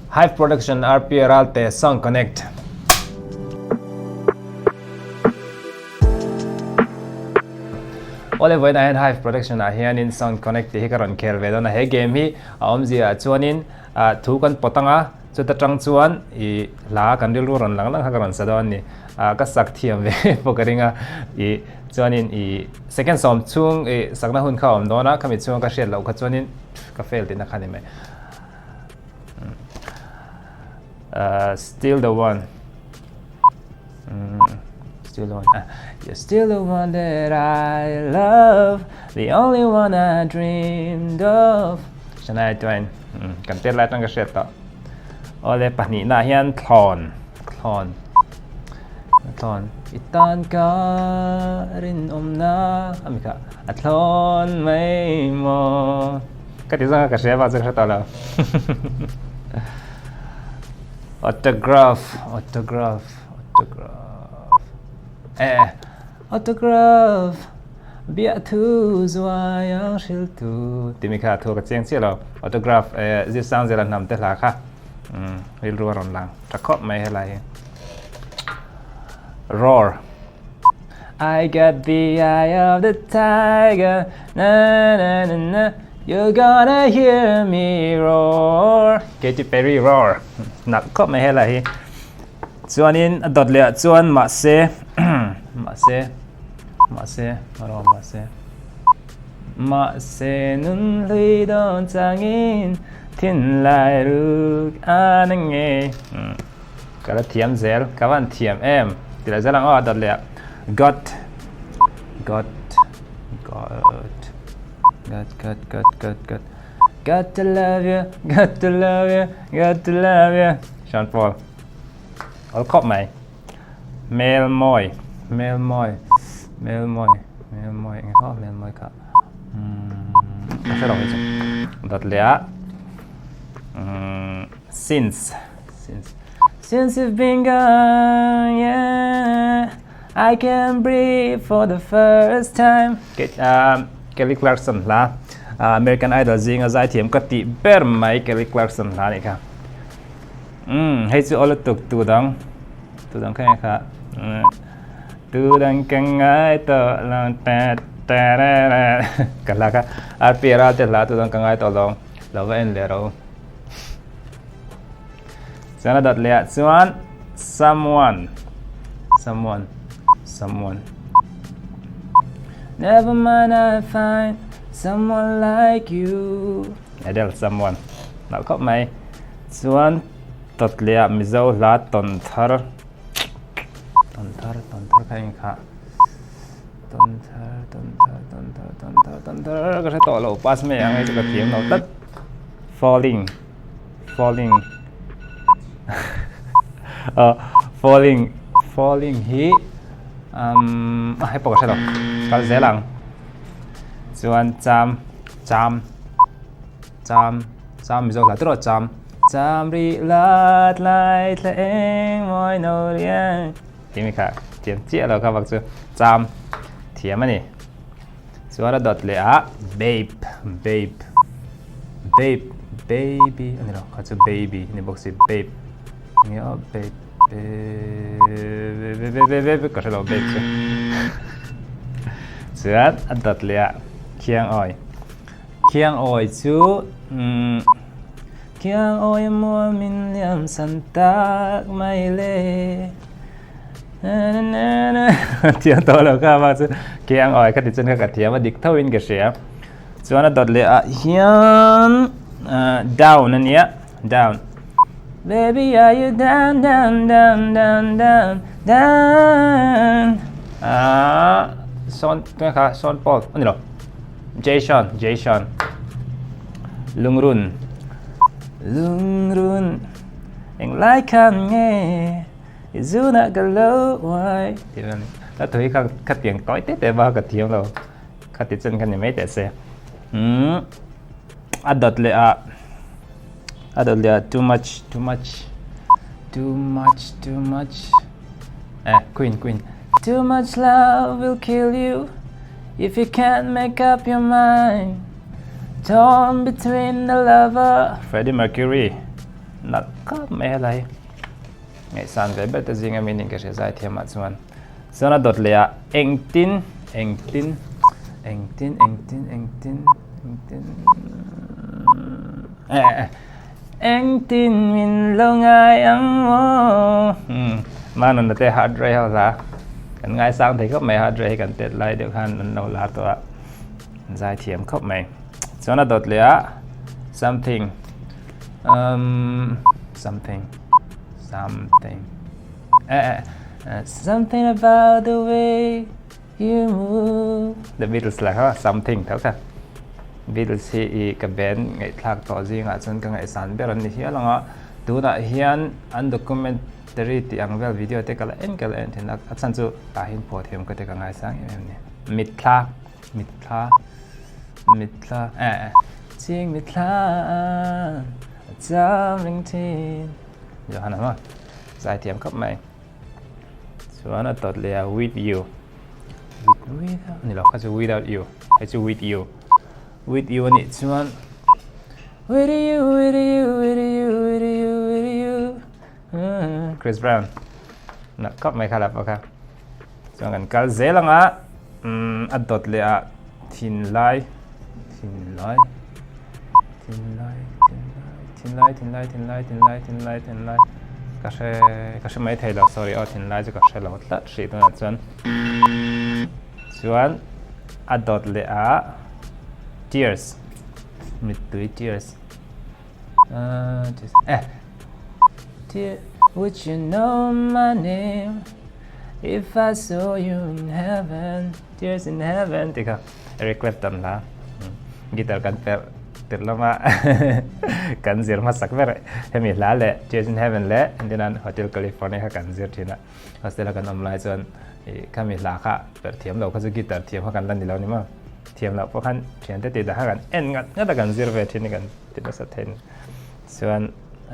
Hive Production RP Ralte Song Connect. Awle vawiinah hian Hive Production ah hianin Sound Connect tih hi ka rawn khel ve dawn a, he game hi a awmzia ah chuanin ah thu kan pawt ang a, chuta tang chuan ih hla kan rilru rawn lang lang kha ka rawn sa dawn a ni. Ah ka sak thiam ve pawh ka ring a, ih chuanin ih second sawm chhung ih sakna hun kha a awm dawn a, khami chhunga ka hriat loh kha chuanin ka fail tihna kha a ni mai. Uh, still the one. Mm, still the one. Uh, you're still the one that I love, the only one I dreamed of. Shania Twain. Mm, kan tet lai tang ka hriat tawh. Awle pahnihna hian thlawn, thlawn. Thlawn. I tan ka rinawmna ami kha a thlawn mai maw. Ka ti zawng a ka hria vang chu ka hre tawh lo. Autograph, autograph, autograph. Eh, autograph. Bia thu zuai ang hril tu. Timi kha thu ka chiang chiah lo. Autograph eh zir sang zela hnam te hla kha. Mm, rilru a rawn lang. Tha khawp mai helai hi. Roar. I got the eye of the tiger na na na na You're gonna hear me roar Katy Perry roar Nalh khawp mai helai hi Chuanin a dawt leh ah chuan mahse mahse mahse rawh mahse mahse nun hlui dawn changin thinlai ruk a na ngei Ka la thiam zel, ka van thiam em ti leh zel ang aw a dawt leh ah God God God God God God God God Got to love you, got to love you, got to love you Sean Paul Awl khawp mai Hmel mawi Hmel mawi Hmel mawi Hmel mawi eng khaw hmel mawi kha umm ka hre lo hi chu dawt leh ah umm since Since Since you've been gone yeah I can breathe for the first time Kelly Clarkson hla American Idol zinga zaithiam ka tih ber mai Kelly Clarkson hla nih kha umm hei chu aw lutuk tu dang tu dang kha nge kha tu dang ka ngai tawh lo ta ta ra ra ka hla kha RP Ralte hla tu dang ka ngai tawh lo lo va en leh ro. Chuan a dawt leh ah chuan someone someone someone Never mind I find someone like you Adele someone nalh khawp mai chuan dawt leh ah Mizo hla tawn thar tawn thar tawn thar kha eng kha tawn thar tawn thar tawn thar tawn thar tawn thar ka hre tawh lo pass mai ang hei chu ka thiam lo tlat falling falling uh, falling falling hi um hei pawh ka hre lo kal zel ang chuan cham cham cham cham mizo hla tiraw cham cham ri lat lai thla eng mawi no riang tih mi kha thiam chiah lo kha bak chu cham thiam a ni. Chuan a dawt leh ah babe babe babe baby a ni lo kha chu baby a ni bawk si babe enge aw babe babe ka hre lo babe chu chuan a dawt leh ah khiang awi khiang awi chu umm khiang awi a mual min liam san tak mai le. Thiam tawh lo kha vang chu ke ang awi kha ti chuan kha ka thiam a dik tho in ka hria chuan a dawt leh ah hian down a nia down baby are you down down down down down down ah sawn tunge kha sawn paul a ni lo Jason Jason lungrun lungrun englai khan nge I zunah ka lo uai tih a ni. La tui kha kha tiang tawi te te va ka thiam lo. Kha ti chen kha ni mai teh se. Umm a dawt leh ah a dawt leh ah too much too much too much too much eh queen queen too much love will kill you if you can't make up your mind torn between the lover Freddie Mercury. Nalh khawp mai helai ngaihsan ve ber te zinga mi ning ka hria zai thiam ah chuan chuan a dawt leh ah engtin engtin engtin engtin engtin engtin eh eh engtin min lo ngai ang maw hmm manuna te heart ray ho hla kan ngaisang thei khawp mai heart ray hi kan tet lai deuh khan an lo lar tawh a zai thiam khawp mai chuan a dawt leh ah something um something something eh eh eh something about the way you move the Beatles lah kha something tho kha Beatles hi i ka band ngaihthlak tawh zingah chuan ka ngaihsan ber an ni hial ang a tunah hian an documentary tih ang vel video te ka la en ka la en thin a a chhan chu tah hian phuah thiam ka ti ka ngaisang em em a ni mitthla mitthla Mitthla eh eh Ching mitthla a cham ring thin Johanna maw zaithiam khawp mai chuan a tawt leh a with you with without ni lo kha chu without you hei chu with you with you anih chuan with you with you with you with you with you Chris Brown nalh khawp mai kha la pawh kha Chuan kan kal zel ang a, umm a dawt leh ah thinlai, thinlai, thinlai, thinlai, thinlai, thinlai, thinlai, thinlai, thinlai, ka hre, ka hre mai thei lo, sorry aw thinlai chu ka hre lo tlat hrih tunah chuan. Chuan a dawt leh ah tears, mittui tears, ahh eh tear would you know my name? If I saw you in heaven, tears in heaven tih kha Eric Clapton hla guitar kan perh tirh lama kan zir hmasak ber hemi hla leh Tears in Heaven leh engtin Hotel California kha kan zir thin a hostel a kan awm lai chuan ih khami hla kha perh thiam lo kha chu guitar thiam kha kan la ni lo ni maw thiam loh pawh khan thiante tih dah kha kan en ngat ngat a kan zir ve thin a kan ti nasa thei chuan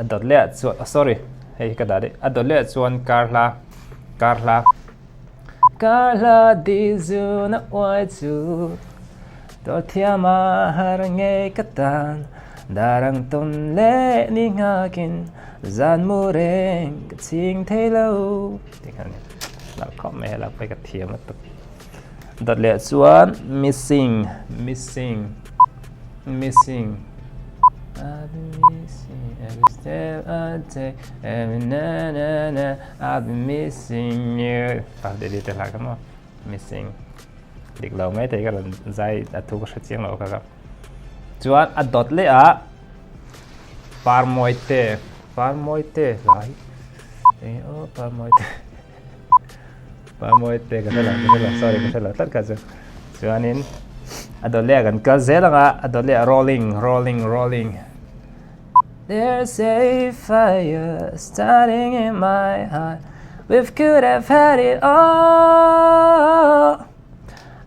A dawt leh ah chuan sorry hei hi ka dah daih a dawt leh ah chuan kar hla kar hla kar hla di zun a uai chu dawr thiam a har ngei ka tan dar ang tawn leh ni nghakin zan mu reng ka chhing thei lo tih kha a ni nalh khawp mai helai pawh hi ka thiam lutuk dawt leh ah chuan missing missing missing I've been missing every step I take every na na na I've been missing you ah de te hla kha maw missing dik lo mai thei ka rawn zai a thu ka hre chiang lo kha ka chuan a dawt leh ah par mawi te par mawi te hla hi eng aw par mawi te par mawi te ka hre lo ka hre lo sorry ka hre lo tlat kha chu chuanin a dawt leh ah kan kal zel ang a a dawt leh ah rolling rolling rolling There's a fire starting in my heart We could have had it all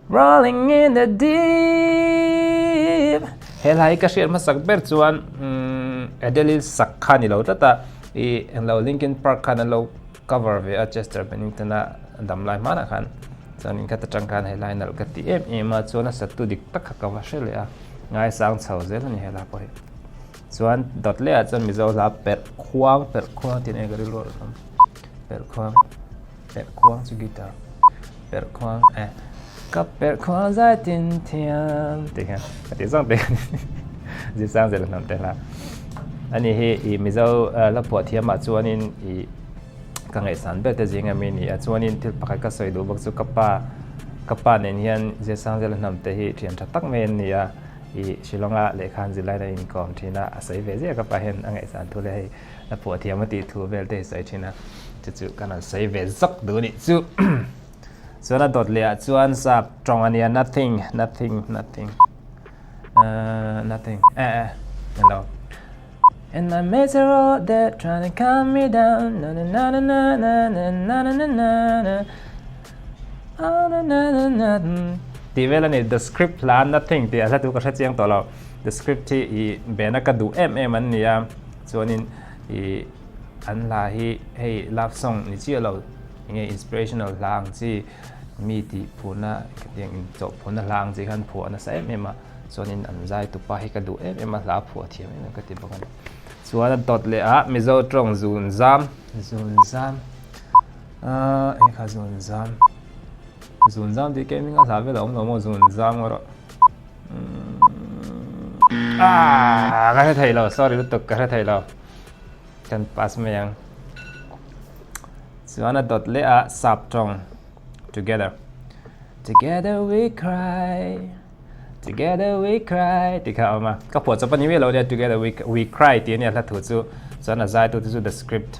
Rolling in the deep He hla hi ka hriat hmasak ber chuan Adele-i sak kha ni lo tlat a ih englo Linkin Park khan an lo cover ve a Chester Bennington a dam lai hmanah khan chuanin kha ta tang khan he lai nalh ka ti em em a chuan a satu dik tak kha ka va hre leh a ngaisang chho zel a ni he hla pawh hi chuan dawt leh ah chuan Mizo hla perh khuang perh khuang tih nei ka rilru a awm perh khuang perh khuang chu guitar perh khuang eh ka perh khuang zai tin thiam tih kha ka tih zawng te zir sang zel a hnam te hla ani hi ih Mizo la phuah thiam ah chuanin ih ka ngaihsan ber te zing ami ni a chuanin thil pakhat ka sawi duh bawk chu ka pa ka pa nen hian zir sang zel a hnam te hi thian tha tak mai an ni a ih Shillong a lehkha an zir laiin a inkawm thin a a sawi ve ziah ka pa hian a ngaihsan thu leh hei la phuah thiam a tih thu vel te hi sawi thin a chu chu kan rawn sawi ve zawk duh a nih chu chuan a dawt leh ah chuan sap tawng a nia nothing nothing nothing ahh nothing eh eh hello And my mates are all there trying to calm me down na na na na na na na na na na na na na na na na tih vel a ni the script hla nothing tih a hla tu ka hre chiang tawh lo the script hi ih bena ka duh em em an ni a chuanin ih an hla hi hei love song ni chiah lo enge inspirational hla ang chi mi tih phurna khatiang in chawh phurna hla ang chi khan phuah nasa em em a. Chuanin an zai tupa hi ka duh em em a, hla phuah thiam em em ka ti bawk a ni. Chuan a dawt leh a Mizo tawng zun zam, zun zam, aaa eng kha zun zam, zun zam tih kei hming a hla vel a awm lo maw zun zam erawh aaa ka hre thei lo sorry lutuk ka hre thei lo kan pass mai ang. Chuan a dawt leh a sap tawng together, together we cry. Together we cry tih kha a awm a, ka phuah chawp a ni miah lo nia together we we cry tih a nia hla thu chu, chuan a zai tu te chu the script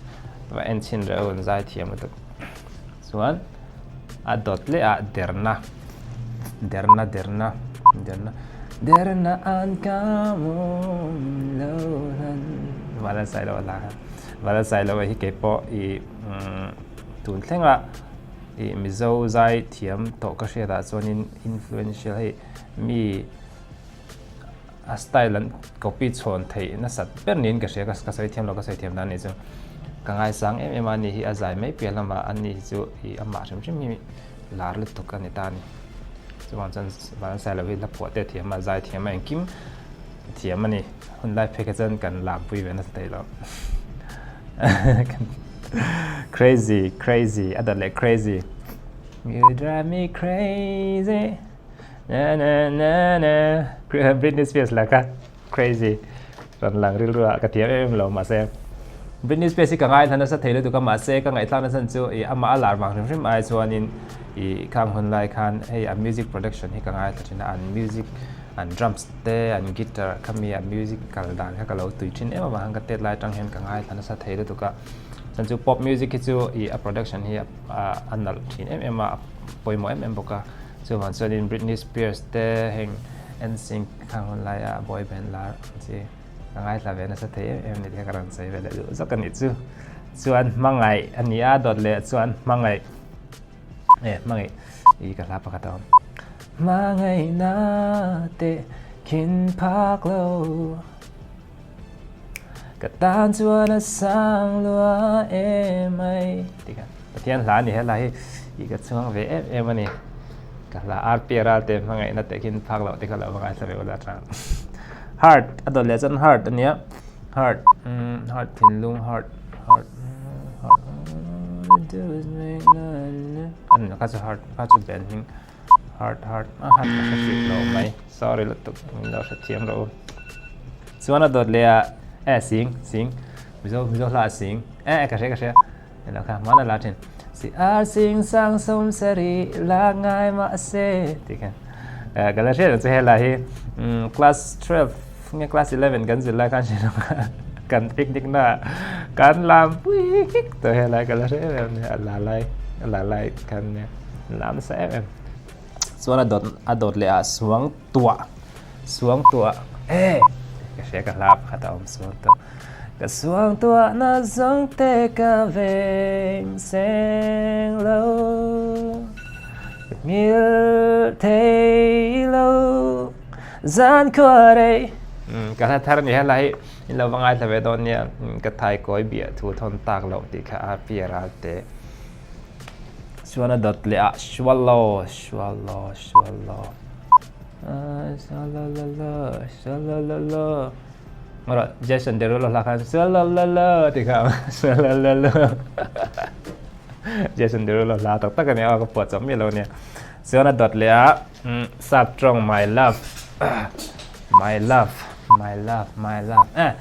va en chhin reuh an zai thiam lutuk. Chuan a dawt leh ah derna derna derna derna derna an ka awm lo hlan Vanlalsailo a hla kha Vanlalsailo hi keipawh i tun thleng ah I Mizo zai thiam tawh ka hriat ah chuanin influential hei mi a style an copy chhawn theih nasat ber niin ka hria ka sawi thiam lo ka sawi thiam dan anih chu ka ngaisang em em a ni hi a zai mai piah lamah a ni hi chu ih amah hrim hrim hi lar lutuk a ni ta a ni chuvang chuan Vanlalsailo hi hla phuah te a thiam a zai thiam a engkim thiam a ni hun lai phei kha chuan kan lampui ve nasa thei lo crazy crazy a dawt leh crazy you drive me crazy na na na na Britney Spears la kha crazy rawn lang rilru ah ka thiam em em lo mahse Britney Spears hi ka ngaithla nasa thei lutuk a mahse ka ngaihthlak nasa chu ih amah a lar vang hrim hrim ai chuanin ih khang hun lai khan hei a music production hi ka ngaithla thin a an music An drums te, an guitar kha mi a music kal dan kha ka lo tui thin em avang khan ka tet lai atang hian ka ngaithla nasa thei lutuk a. Chuan chu pop music hi chu ih a production hi a nalh thin em em a, a pawimawh em em bawk a. Chuvang chuanin Britney Spears te heng NSYNC khang hun laia boy band lar ang chi ka ngaithla ve nasa thei em em ni te kha ka rawn sawi ve leh duh zawk a nih chu. Chuan hmangaih a ni a, dawt leh chuan hmangaih. E hmangaih i ka hla pakhat a awm. Hmangaihna te khin phak lo Ka tan chuan a sang lua em mai Ti khan Pathian hla a ni he hla hi i ka chhuang ve em em a ni. Ka hla RPR te hmangaihna te khin phak loh te kha lo va ngaithla ve ula tang. Heart a dawt leh chuan heart a nia. Heart umm heart thinlung heart heart heart an kha chu heart kha chu ben hming heart heart a heart ka hre hrih lo mai sorry lutuk min lo hre thiam rawh u chuan a dawt leh ah eh sing sing mizo mizo hla a sing eh ka hria ka hria ilo kha hmana la thin si ar sing sang sawm sari la ngai mahse tih khan eh ka la hriat ang chu helai hi umm class 12 nge class 11 kan zir lai khan hre lo kan picnic na kan lam pui nghek tawh helai ka la hre em em a la lai a la lai khan nia lam nasa em em chuan a dawt a dawt leh ah suang tuah suang tuah eh ka hria ka hla pakhat a awm suang tuah Ka suang tuah na zawng te ka veng seng lo Ka ngil thei lo zan khua rei Ka hla thar ni helai hi in lo va ngaithla ve dawn nia ka thai kawi biah thu thawn tak loh tih kha a piar a te chuan a dawt leh ah swallow swallow swallow swallow la la swallow la la Ngawrh Jason Derulo hla khan Swalalala ti kha Swalalala Jason Derulo hla tak tak a nia aw ka phuah chawp miah lo nia. Chuan a dawt leh a sap tawng my love my love my love my love eh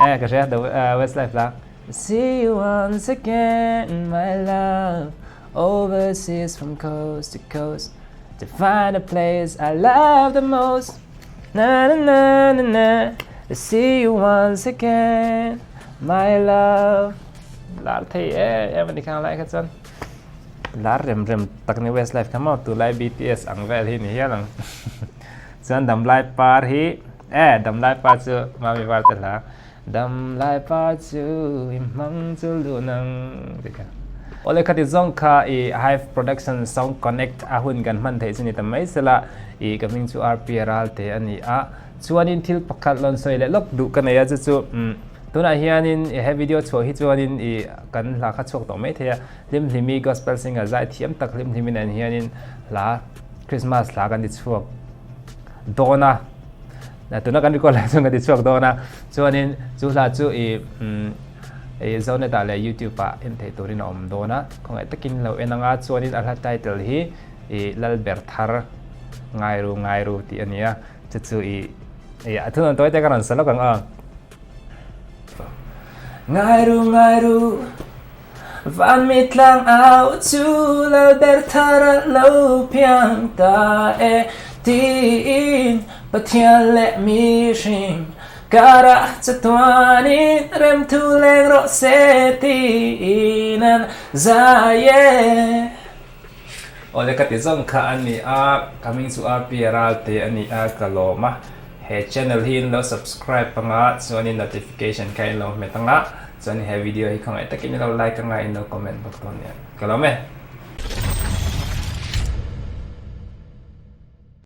eh ka hria the Westlife hla See you once again my love overseas from coast to coast to find a place I love the most Na na na na na See you once again my love Lar thei em em a ni khang lai kha chuan lar rem rem tak ni Westlife kha maw tunlai BTS ang vel hi ni hial ang chuan damlai par hi eh damlai par chu mami var te hla Damlai pa chu i hmang chu luh nang tih kha. Awle khati zawng kha i Hive Production Sound Connect a hun kan hman theih chu ni ta mai sela i ka hming chu RP Ralte a ni a. Chuanin thil pakhat lawn sawi leh lawk duh ka nei a chu chu tunah hianin i he video chhuah hi chuanin i kan hla kha chhuak tawh mai thei a. Hlimhlimi Gospel Singer zai thiam tak Hlimhlimi nen hianin hla Christmas hla kan ti chhuak dawn a. Tuna kan record lai chuan ka ti chhuak dawn a, chuanin chu hla chu i i Zonet ah leh YouTube ah en theih turin a awm dawn a, khawngaih takin lo en anga chuanin a hla title hi i Lalber Thar Ngairu Ngairu tih a ni a, chu chu i i a thunawn tawi te ka rawn sa lawk ang aw. Ngairu Ngairu Van mi tlang au chu Lalber Thar a lo piang ta e tiin Pathian leh mihring karah chatuanin remthu leng rawh se tiin an zai e. Awle ka ti zawng kha a ni a, ka hming chu RP Ralte a ni a, ka lawm a. He channel hi in lo subscribe anga chuanin notification kha in lo hmet anga chuan he video hi khawngaih takin in lo like anga in lo comment bawk dawn nia. Ka lawm e.